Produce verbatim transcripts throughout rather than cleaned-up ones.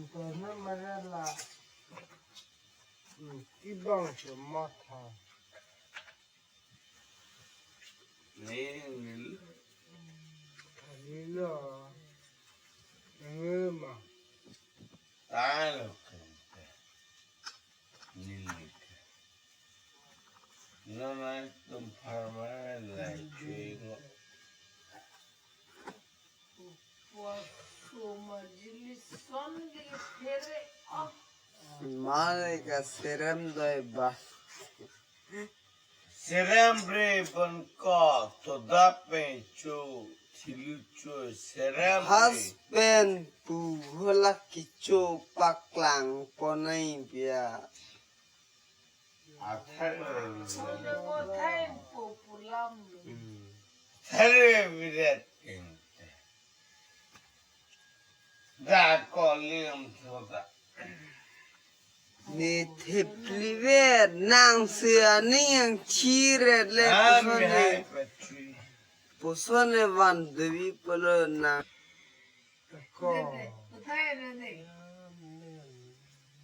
Tana marala. Hmm, kibang sematha. Ni, ni. Nilo. Ngema. Talo kente. Nilike. Nona tum pharma lai chingo. Mane ka serem doi ba. Serem bre pon ko toda pen cho thilu cho serem bre. Husband pu hola kicho paklang ponai bia. Athai. Solo mo thai po pulam. Hmm. Thare virat kente. Da kolim thoda. Ne thepli ve nang se aning yang chiret le. Ah, puson mi ne. Hai patri. Puson ne van devi polo nang. Ko. Amen.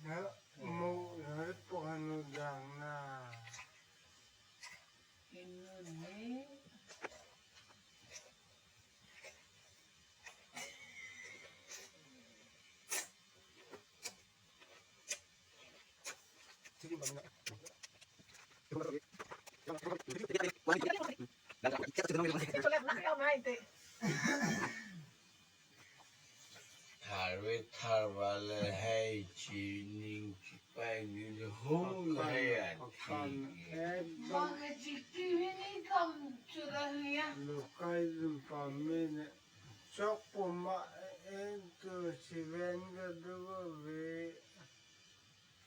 Ha, mo, hari po hanu dang na. Tharve tharva le hai chining chipai ni le hum hai athi. Bang chiki ni kam chura hiya. Lokai dum pamene. Chok puma en tu siven ga dugo ve.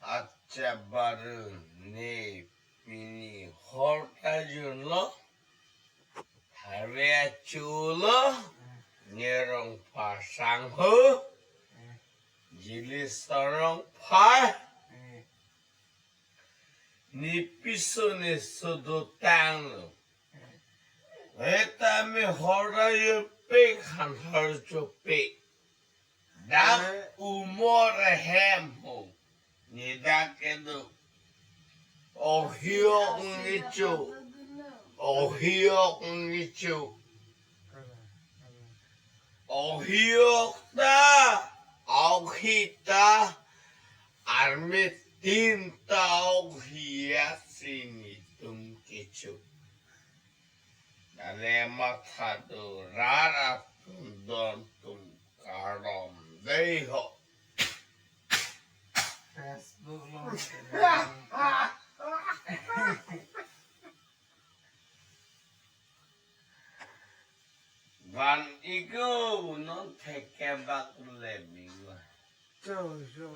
Acha baru ne pini hor ta junlo. Tharve achulo. Ne rong pasang ho. Jili sarong pa. Ne piso ne sodo tanglo. Eta me hor ta yo pe khan har cho pe. Dak umor hem ho. Ne dak kedo. Ohiok ngicho. Ohiok ngicho. Ohiok ta. Ohi ta. Arme tin ta ohi asi netum kecho. Dale matha do rar atum don tum karom dei ho. Facebook lo. Van igo non theke bak le bingwa. Cho, cho.